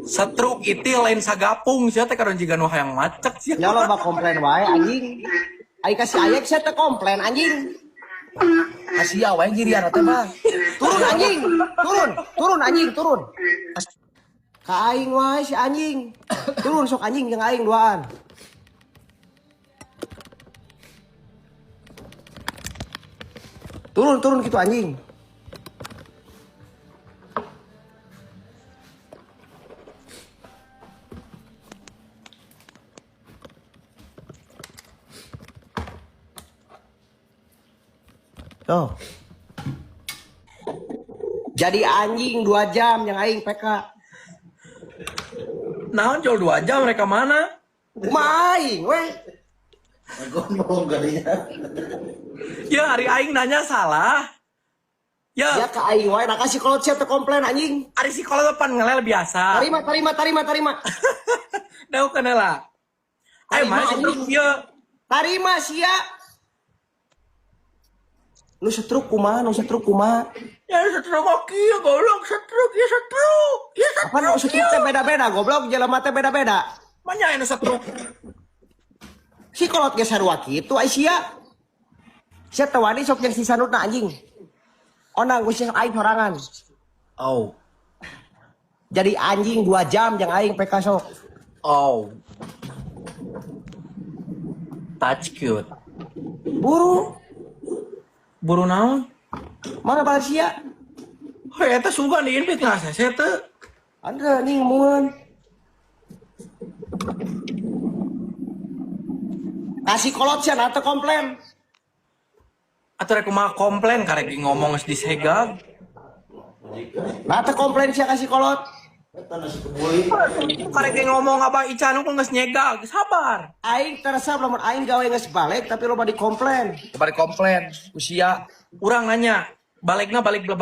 Setruk itu lain sagapung sia teh karon jiga nu hayang macet sia. Ya loba komplain wae anjing. Ai kasih ayek sia teh komplain anjing. Kasih wae girian teh mah. Turun anjing, turun, turun anjing, turun. Ka aing wae si anjing. Turun sok anjing jeung aing duaan. Turun, turun gitu anjing. Tuh. Jadi anjing 2 jam yang aing PK. Naon jauh 2 jam mereka mana? Kumaha aing weh. Ngomong kalinya. Ya hari aing nanya salah. Ya Ya, ka aing wae nah kasih kolot sia teu komplain anjing. ari si kolot pan ngelel biasa. Tarima tarima tarima tarima. Dau kenela. Ayo Tarima, mana anjing. setruk ieu? Tarima sia. Nu setruk kumaha, nu setruk kumaha? Ya setruk oke ya goblok setruk ya setruk. Ya setruk. Apa nu setruk teh beda-beda goblok jelema teh beda-beda. Mana anu setruk? Si kolot ge sarua kitu ai sia. Sia teu wani sok jeung si sanutna anjing. Onang ku sia aing sorangan. Oh. Jadi anjing 2 jam jeung aing PK sok. Oh. Touch cute. Buru, Buru naon? mana balik sia? Hei, eta sugan di invite nggak saya teu. Andre anjing mun. Kasih kolot sia na teu komplain. Atuh rek kumaha komplain karek di ngomong geus disegag. Na teu komplain sia kasih kolot. Eta nasi kebuli. Karek di ngomong Abah Ican kok geus nyegag, sabar. Aing teresap lamun aing gawe geus balik tapi loba dikomplain. Bari komplain usia. Urang nanya, balikna balik belebah